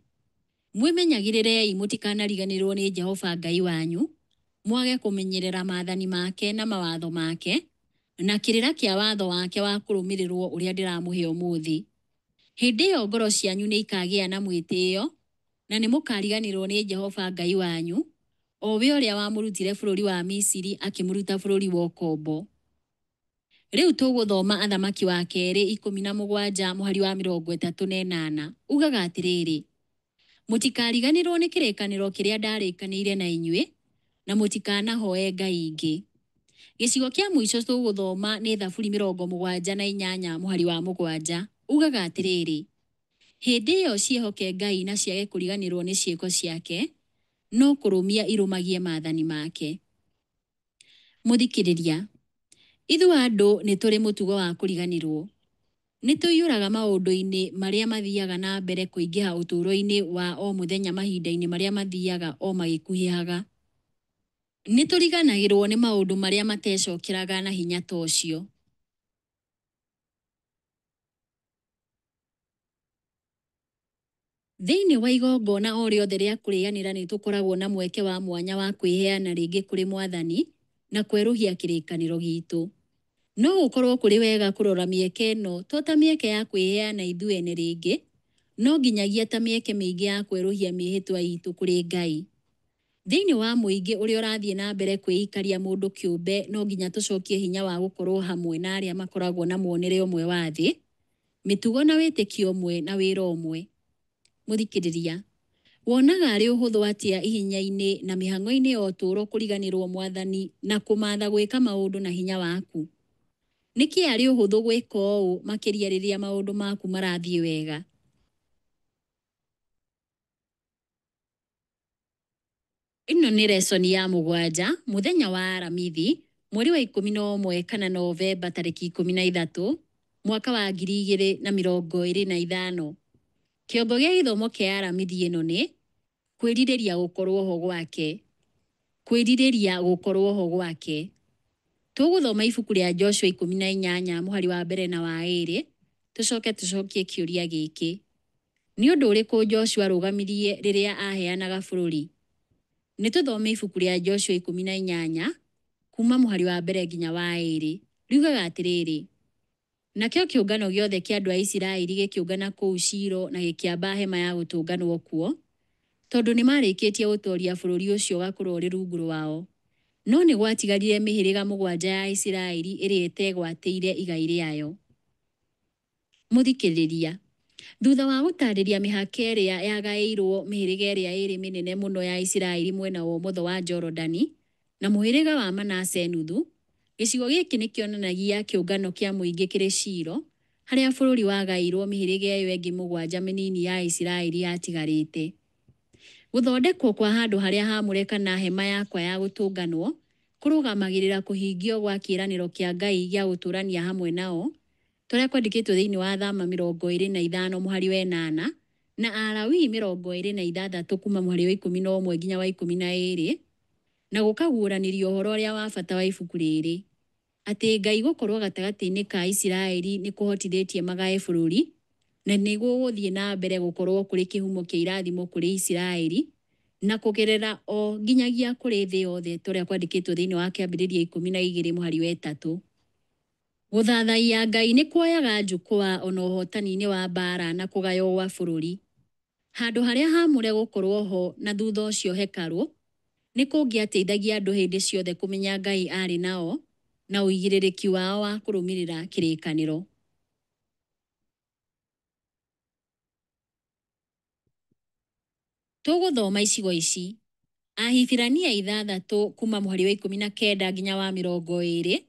mwĩmenyagĩrĩrei mũtikanariganĩrũo nĩ Jehova Ngai wanyu, mwage kũmenyerera maathani make na mawatho make, na kĩrĩra kĩa watho wake wa kũrũmĩrĩrũo ũrĩa ndĩramũhe ũmũthĩ. Hĩndĩ ĩyo ngoro cianyu nĩ ikaagĩa na mwĩtĩo, na nĩ mũkaariganĩrũo nĩ Jehova Ngai wanyu, o we ũrĩa wamũrutire bũrũri wa Misiri akĩmũruta bũrũri wa ũkombo. Rĩu tũgũthoma Athamaki wa kerĩ 17 mũhari wa 38. Ugaga atĩrĩrĩ, mũtikariganĩrũo nĩ kĩrĩkanĩro kĩrĩa ndarĩkanĩire na inyuĩ, na mũtikanahoe ngai ingĩ. Gĩcigo kĩa mũico tũgũthoma nĩ Thaburi 78 mũhari wa 7. Ugaga atĩrĩrĩ, hĩndĩ ĩyo ciĩhoke Ngai na ciage kũriganĩrũo nĩ ciĩko ciake, no kũrũmia irũmagie maathani make. Mũthikĩrĩria, ithuĩ andũ nĩ tũrĩ mũtugo wa kũriganĩrũo. Nĩ tũiyũraga maũndũ-inĩ marĩa mathiaga na mbere kũingĩha ũtũũro-inĩ wa o mũthenya mahinda-inĩ marĩa mathiaga o magĩkuhĩhaga. Nĩ tũriganagĩrũo nĩ maũndũ marĩa matecokeraga na hinya ta ũcio. Thĩinĩ wa igongona o rĩothe rĩa kũrĩanĩra nĩ tũkoragwo na mweke wa mwanya wa kwĩheana rĩngĩ kũrĩ Mwathani na kwerũhia kĩrĩkanĩro gitũ. No gũkorũo kũrĩ wega kũrora mĩeke ĩno to ta mĩeke ya kwĩheana ithuĩ ene rĩngĩ, no nginyagia ta mĩeke mĩingĩ ya kwerũhia mĩĩhĩtwa itũ kũrĩ Ngai. Thĩinĩ wa mũingĩ ũrĩa ũrathiĩ na mbere kwĩikaria mũndũ kĩũmbe no nginya tũcokie hinya wa gũkorũo hamwe na arĩa makoragwo na muonere ũmwe wa thĩ, mĩtugo na wĩtĩkio ũmwe na wĩra ũmwe. Mũthikĩrĩria, wonaga arĩ ũhũthũ atĩa ihinya-inĩ na mĩhang'o-inĩ ya ũtũũro kũriganĩrũo Mwathani na kũmatha gwĩka maũndũ na hinya waku? Nĩkĩ arĩ ũhũthũ gwĩka ũũ makĩria rĩrĩa maũndũ maku marathiĩ wega? Ĩno nĩ lesson ya 7, mũthenya wa Aramithi, mweri wa 11 kana Novemba tarĩki 13, mwaka wa 2025. Kĩongo gĩa gĩthomo kĩa Aramithi ĩno nĩ kwĩrirĩria gũkorwo ho gwake. Kwĩrirĩria gũkorwo ho gwake. Tũgũthoma ibuku rĩa Joshua 18 mũhari wa mbere na wa ĩrĩ, tũcoke tũcokie kĩũria gĩkĩ. Nĩ ũndũ ũrĩkũ Joshua arũgamirie rĩrĩa aheanaga bũrũri? Nĩ tũthome ibuku rĩa Joshua 18 kuma mũhari wa mbere nginya wa ĩrĩ. Riugaga atĩrĩrĩ, nakĩo kĩũngano gĩothe kĩa andũ a Isiraeli gĩkĩũngana kũu Shilo na gĩkĩamba hema ya gũtũnganwo kuo. tondũ nĩ maarĩkĩtie gũtooria bũrũri ũcio ũgakorũo ũrĩ rungu rwao. No nĩ gwatigarire mĩhĩrĩga mũgwanja ya Isiraeli ĩrĩa ĩtegwatĩire igai rĩayo. Mũthikĩrĩria, thutha wa gũtaarĩria mĩhaka ĩrĩa yagaĩirũo mĩhĩrĩga ĩrĩa ĩĩrĩ mĩnene mũno ya Isiraeli mwena wa ũmotho wa Jorodani, na mũhĩrĩga wa Manase nuthu, gĩcigo gĩkĩ nĩ kĩonanagia kĩũngano kĩa mũingĩ kĩrĩ Shilo, harĩa bũrũri wagaĩirũo mĩhĩrĩga ĩyo ĩngĩ mũgwanja mĩnini ya Isiraeli yatigarĩte. Gũthondekwo kwa handũ harĩa haamũre kana hema yakwa ya gũtũnganwo, kũrũgamagĩrĩra kũhingio gwa kĩĩranĩro kĩa Ngai gĩa gũtũũrania hamwe nao, ta ũrĩa kwandĩkĩtwo thĩinĩ wa Thama 25 mũhari wa ĩnana, na Alawii 26 kuuma mũhari wa 11 nginya wa 12, na gũkaguũranĩria ũhoro ũrĩa wa bata wa ibuku rĩrĩ, atĩ Ngai gũkorũo gatagatĩ-inĩ ka Isiraeli nĩ kũhotithĩtie magae bũrũri, na nĩ gũgũthiĩ na mbere gũkorũo kũrĩ kĩhumo kĩa irathimo kũrĩ Isiraeli, na kũgerera o nginyagia kũrĩ thĩ yothe, ta ũrĩa kwandĩkĩtwo thĩinĩ wa Kĩambĩrĩria 12 mũhari wa ĩtatũ. Gũthathaiya Ngai nĩ kuoyaga njukwaa o na ũhootani-inĩ wa mbaara na kũgaywo gwa bũrũri. Handũ harĩa haamũre gũkorũo ho na thutha ũcio hekarũ, nĩ kũngĩateithagia andũ hĩndĩ ciothe kũmenya Ngai aarĩ nao na ũigĩrĩrĩki wao wa kũrũmĩrĩra kĩrĩkanĩro. Tũgũthoma icigo ici: Ahibirania ithathatũ kuuma mũhari wa 19 nginya wa 20,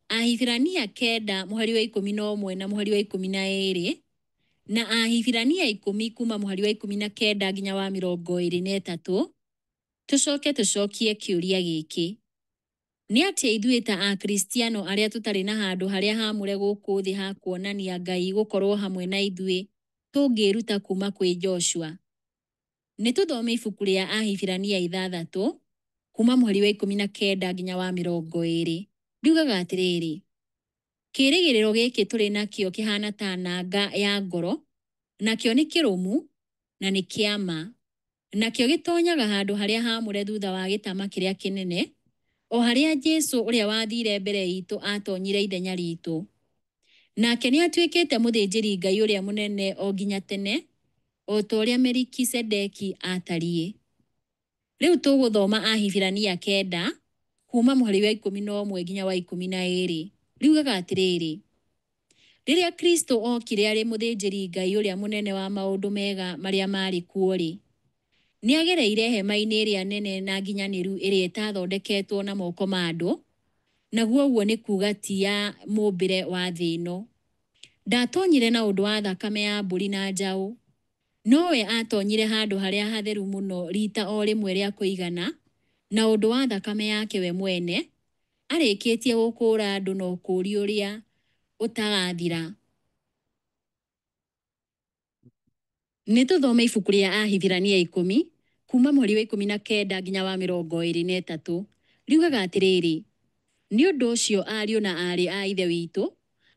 Ahibirania kenda mũhari wa 11 na mũhari wa 12, na Ahibirania 10 kuuma mũhari wa 19 nginya wa 23. Tũcoke tũcokie kĩũria gĩkĩ: Nĩ atĩa ithuĩ ta Akristiano arĩa tũtarĩ na handũ harĩa haamũre gũkũ thĩ ha kuonania Ngai gũkorũo hamwe na ithuĩ tũngĩĩruta kuuma kwĩ Joshua? Nĩ tũthome ibuku rĩa Ahibirania ithathatũ kuuma mũhari wa 19 nginya wa 20. Riugaga atĩrĩrĩ, kĩĩrĩgĩrĩro gĩkĩ tũrĩ nakĩo kĩhaana ta nanga ya ngoro, nakĩo nĩ kĩrũmu na nĩ kĩa ma. Nakĩo gĩtonyaga handũ harĩa haamũre thutha wa gĩtama kĩrĩa kĩnene, o harĩa Jesu ũrĩa wathiire mbere itũ aatonyire ithenya ritũ. Nake nĩ atuĩkĩte mũthĩnjĩri Ngai ũrĩa mũnene o nginya tene, o ta ũrĩa Melikisedeki aatariĩ. Rĩu tũgũthoma Ahibirania kenda, kuuma mũhari wa 11 nginya wa 12. Riugaga atĩrĩrĩ, rĩrĩa Kristo okire arĩ mũthĩnjĩri Ngai ũrĩa mũnene wa maũndũ mega marĩa maarĩ kuo-rĩ, nĩ agereire hema-inĩ ĩrĩa nene na nginyanĩru ĩrĩa ĩtathondeketwo na moko ma andũ, naguo ũguo nĩ kuuga ti ya mũũmbĩre wa thĩ ĩno. Ndaatonyire na ũndũ wa thakame ya mbũri na njaũ, nowe aatonyire handũ harĩa hatheru mũno riita o rĩmwe rĩa kũigana na ũndũ wa thakame yake we mwene, arĩkĩtie gũkũũra andũ na ũkũũri ũrĩa ũtagathira. Nĩ tũthome ibuku rĩa Ahibirania 10, kuuma mũhari wa 19 nginya wa 23. Riugaga atĩrĩrĩ, nĩ ũndũ ũcio ariũ na aarĩ a Ithe witũ,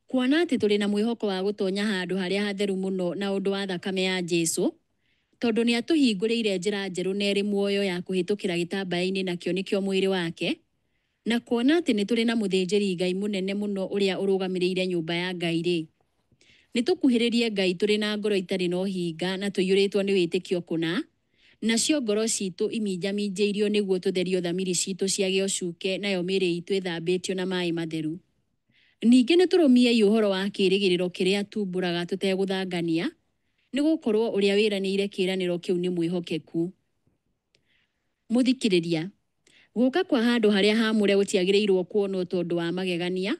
kuona atĩ tũrĩ na mwĩhoko wa gũtonya handũ harĩa hatheru mũno na ũndũ wa thakame ya Jesu, tondũ nĩ atũhingũrĩire njĩra njerũ na ĩrĩ muoyo ya kũhĩtũkĩra gĩtambaya-inĩ nakĩo nĩkĩo mwĩrĩ wake, na kuona atĩ nĩ tũrĩ na mũthĩnjĩri-Ngai mũnene mũno ũrĩa ũrũgamĩrĩire nyũmba ya Ngai-rĩ, nĩ tũkuhĩrĩrie Ngai tũrĩ na ngoro itarĩ na ũhinga na tũiyũrĩtwo nĩ wĩtĩkio kũna, nacio ngoro citũ iminjaminjĩirio nĩguo tũtherio thamiri citũ ciage ũcuke nayo mĩĩrĩ itũ ĩthambĩtio na maĩ matheru. Ningĩ nĩ tũrũmiei ũhoro wa kĩĩrĩgĩrĩro kĩrĩa tuumbũraga tũtegũthangania, nĩ gũkorũo ũrĩa wĩranĩire kĩĩranĩro kĩu nĩ mwĩhokeku. Mũthikĩrĩria, gũka kwa handũ harĩa haamũre gũtiagĩrĩirũo kuonwo tondũ wa magegania,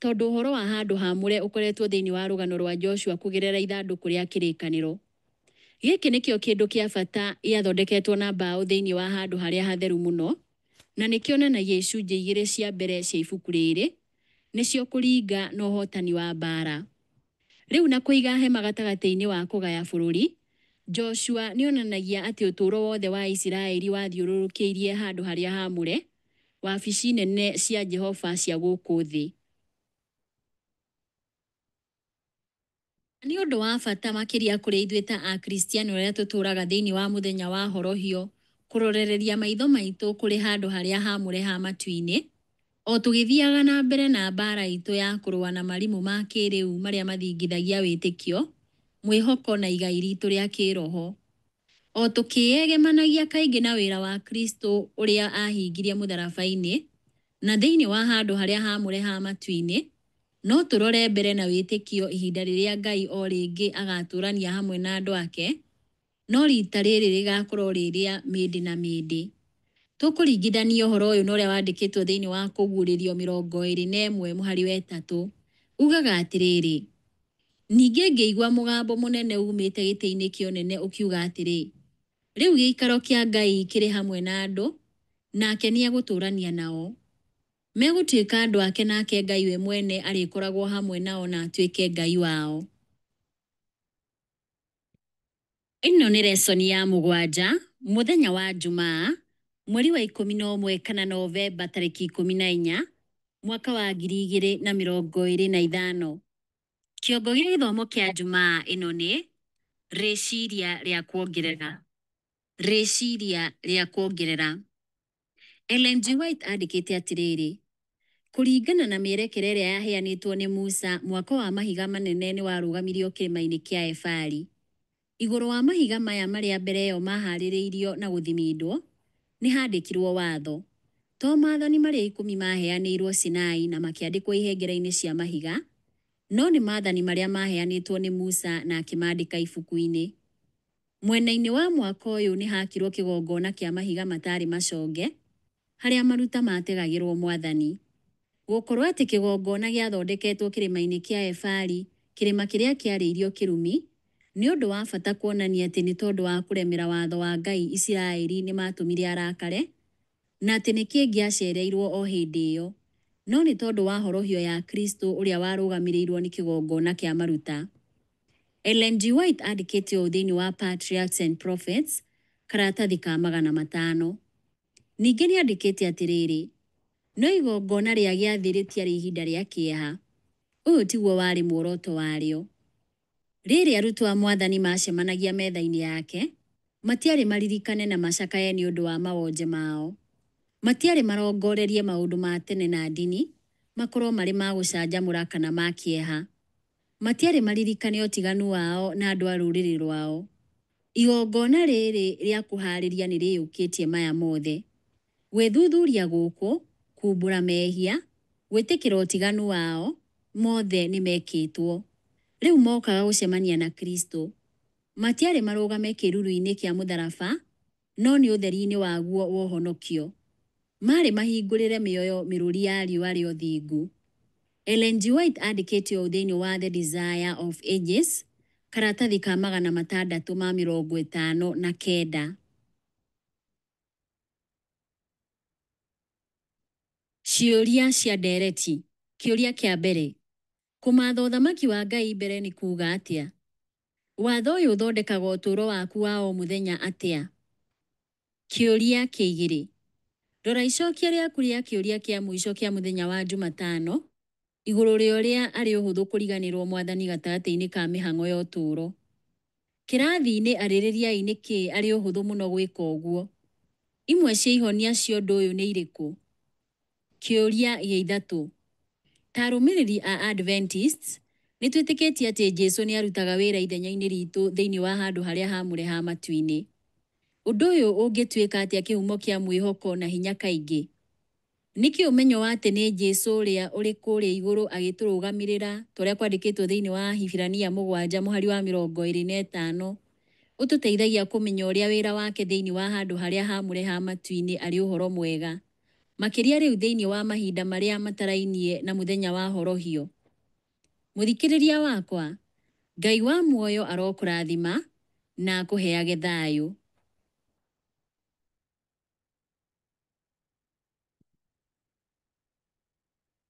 tondũ ũhoro wa handũ haamũre ũkoretwo thĩinĩ wa rũgano rwa Joshua kũgerera ithandũkũ rĩa kĩrĩkanĩro. Gĩkĩ nĩkĩo kĩndũ kĩa bata gĩathondeketwo na mbaũ thĩinĩ wa handũ harĩa hatheru mũno, na nĩ kĩonanagia icunjĩ igĩrĩ cia mbere cia ibuku rĩrĩ, nĩcio kũringa na ũhootani wa mbaara. Rĩu na kũiga hema gatagatĩ-inĩ wa kũgaya bũrũri, Joshua nĩ onanagia atĩ ũtũũro wothe wa Isiraeli wathiũrũrũkĩirie handũ harĩa haamũre, wabici nene cia Jehova cia gũkũ thĩ. Nĩ ũndũ wa bata makĩria kũrĩ ithuĩ ta Akristiano arĩa tũtũũraga thĩinĩ wa mũthenya wa horohio kũrorereria maitho maitũ kũrĩ handũ harĩa haamũre ha matu-inĩ, o tũgĩthiaga na mbere na mbaara itũ ya kũrũa na marimũ ma kĩĩrĩu marĩa mathingithagia wĩtĩkio, mwĩhoko na igai ritũ rĩa kĩĩroho. O tũkĩĩgemanagia kaingĩ na wĩra wa Kristo ũrĩa aahingirie mũtharaba-inĩ, na thĩinĩ wa handũ harĩa haamũre ha matu-inĩ, no tũrore mbere na wĩtĩkio ihinda rĩrĩa Ngai o rĩngĩ agaatũũrania hamwe na andũ ake, no riita rĩrĩ rĩgaakorũo rĩ rĩa mĩndĩ na mĩndĩ. Tũkũringithania ũhoro ũyũ na ũrĩa wandĩkĩtwo thĩinĩ wa Kũguũrĩrio 21 mũhari wa 3. Ugaga atĩrĩrĩ, Ningĩ ngĩigua mũgambo mũnene uumĩte gĩtĩ-inĩ kĩa ũnene ũkiuga atĩrĩ, Rĩu gĩikaro kĩa Ngai kĩrĩ hamwe na andũ, nake nĩegũtũũrania nao. Megũtuĩka andũ ake nake Ngai we mwene arĩkoragwo hamwe nao na atuĩke Ngai wao. Ĩno nĩ resoni ya mũgwanja, mũthenya wa Njumaa, mweri wa 11 kana Novemba tarĩki 14, mwaka wa 2025. Kĩongo gĩa gĩthomo kĩa Njumaa ĩno nĩ rĩciria rĩa kuongerera. Rĩciria rĩa kuongerera. Ellen G. White andĩkĩte atĩrĩrĩ, Kũringana na mĩerekera ĩrĩa yaheanĩtwo nĩ Musa, mwako wa mahiga manene nĩ warũgamirio kĩrĩma-inĩ kĩa Ebali. Igũrũ wa mahiga maya marĩa mbere ĩyo maahaarĩirio na gũthimindwo, nĩ haandĩkirũo watho. To maathani marĩa ikũmi maaheanĩirũo Sinai na makĩandĩkwo ihengere-inĩ cia mahiga, no nĩ maathani marĩa maaheanĩtwo nĩ Musa na akĩmaandĩka ibuku-inĩ. Mwena-inĩ wa mwako ũyũ nĩ haakirũo kĩgongona kĩa mahiga mataarĩ maconge, harĩa maruta maategagĩrũo Mwathani. Gũkorũo atĩ kĩgongona gĩathondeketwo kĩrĩma-inĩ kĩa Ebali, kĩrĩma kĩrĩa kĩarĩirio kĩrumi, nĩ ũndũ wa bata kuonania atĩ nĩ tondũ wa kũremera watho wa Ngai Isiraeli nĩ maatũmire arakare, na atĩ nĩ kĩngĩacereirũo o hĩndĩ ĩyo, no nĩ tondũ wa horohio ya Kristo ũrĩa warũgamĩrĩirũo nĩ kĩgongona kĩa maruta. Ellen G. White andĩkĩte ũũ thĩinĩ wa Patriarchs and Prophets, karatathi ka 500. Ningĩ nĩ andĩkĩte atĩrĩrĩ, No igongona rĩa gĩathĩ rĩtiarĩ ihinda rĩa kĩeha. Ũyũ tiguo warĩ muoroto warĩo. Rĩrĩ arutwo a Mwathani maacemanagia metha-inĩ yake, matiarĩ maririkane na macakaye nĩ ũndũ wa mawonje mao. Matiarĩ marongorerie maũndũ ma tene na ndini, makorũo marĩ ma gũcanjamũra kana ma kĩeha. Matiarĩ maririkane ũtiganu wao na andũ a rũrĩrĩ rwao. Igongona rĩrĩ rĩa kũhaarĩria nĩ rĩyũkĩtie maya mothe. Gwĩthuthuria gũkũ, kuumbũra mehia, gwĩtĩkĩra ũtiganu wao, mothe nĩ mekĩtwo. Rĩu mokaga gũcemania na Kristo. Matiarĩ marũgame kĩĩruru-inĩ kĩa mũtharaba, no nĩ ũtheri-inĩ waguo wa ũhonokio. Maarĩ mahingũrĩre mĩoyo mĩrũri ya riũa rĩa ũthingu. Ellen G. White andĩkĩte ũũ thĩinĩ wa The Desire of Ages, karatathi ka 659. Ciũria cia ndeereti. Kĩũria kĩa mbere. Kũmaatha Ũthamaki wa Ngai mbere nĩ kuuga atĩa? Watho ũyũ ũthondekaga ũtũũro waku wa o mũthenya atĩa? Kĩũria kĩa igĩrĩ. Rora icokia rĩaku rĩa kĩũria kĩa mũico kĩa mũthenya wa Njumatano igũrũ rĩa ũrĩa arĩ ũhũthũ kũriganĩrũo Mwathani gatagatĩ-inĩ ka mĩhang'o ya ũtũũro. Kĩrathi-inĩ arĩrĩriai nĩkĩ arĩ ũhũthũ mũno gwĩka ũguo. Imwe cia ihonia cia ũndũ ũyũ nĩ irĩkũ? Kĩũria gĩa ithatũ. Ta arũmĩrĩri a Adventists, nĩ twĩtĩkĩtie atĩ Jesu nĩ arutaga wĩra ithenya-inĩ ritũ thĩinĩ wa handũ harĩa haamũre ha matu-inĩ. Ũndũ ũyũ ũngĩtuĩka atĩa kĩhumo kĩa mwĩhoko na hinya kaingĩ? Nĩkĩ ũmenyo wa atĩ nĩ Jesu ũrĩa ũrĩ kũrĩa igũrũ agĩtũrũgamĩrĩra, ta ũrĩa kwandĩkĩtwo thĩinĩ wa Ahibirania 7 mũhari wa 25, ũtũteithagia kũmenya ũrĩa wĩra wake thĩinĩ wa handũ harĩa haamũre ha matu-inĩ arĩ ũhoro mwega, makĩria rĩu thĩinĩ wa mahinda marĩa matarainie na mũthenya wa horohio? Mũthikĩrĩria wakwa, Ngai wa muoyo arokũrathima na akũheage thayũ.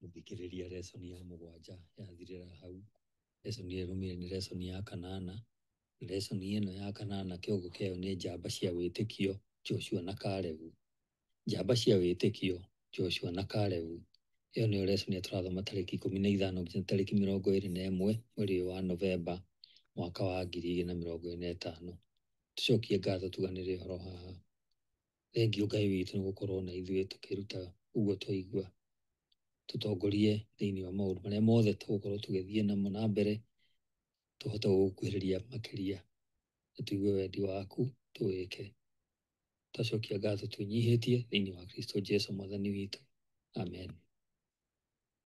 Mũthikĩrĩria lesson ya mũgwanja yathirĩra hau. Lesson ĩrĩa ĩrũmĩrĩire nĩ lesson ya kanana. Lesson ĩno ya kanana kĩongo kĩayo nĩ njamba cia wĩtĩkio Joshua na Kalebu. Njamba cia wĩtĩkio Joshua na Kalebu. Ĩyo nĩyo lesson ĩrĩa tũrathoma tarĩki 15 nginya tarĩki 21 mweri ũyũ wa Novemba mwaka wa 2025. Tũcokie ngatho tuganĩre ũhoro haha. Thengiũ Ngai witũ nĩ gũkorwo na ithuĩ tũkĩruta ũguo twaigua. Tũtongorie thĩinĩ wa maũndũ marĩa mothe tũgũkorwo tũgĩthiĩ namo na mbere, tũhote gũgũkuhĩrĩria makĩria. Na tũigue wendi waku tũwĩke. Twacokia ngatho twĩnyihĩtie thĩinĩ wa Kristo Jesu mwathani witũ. Amen.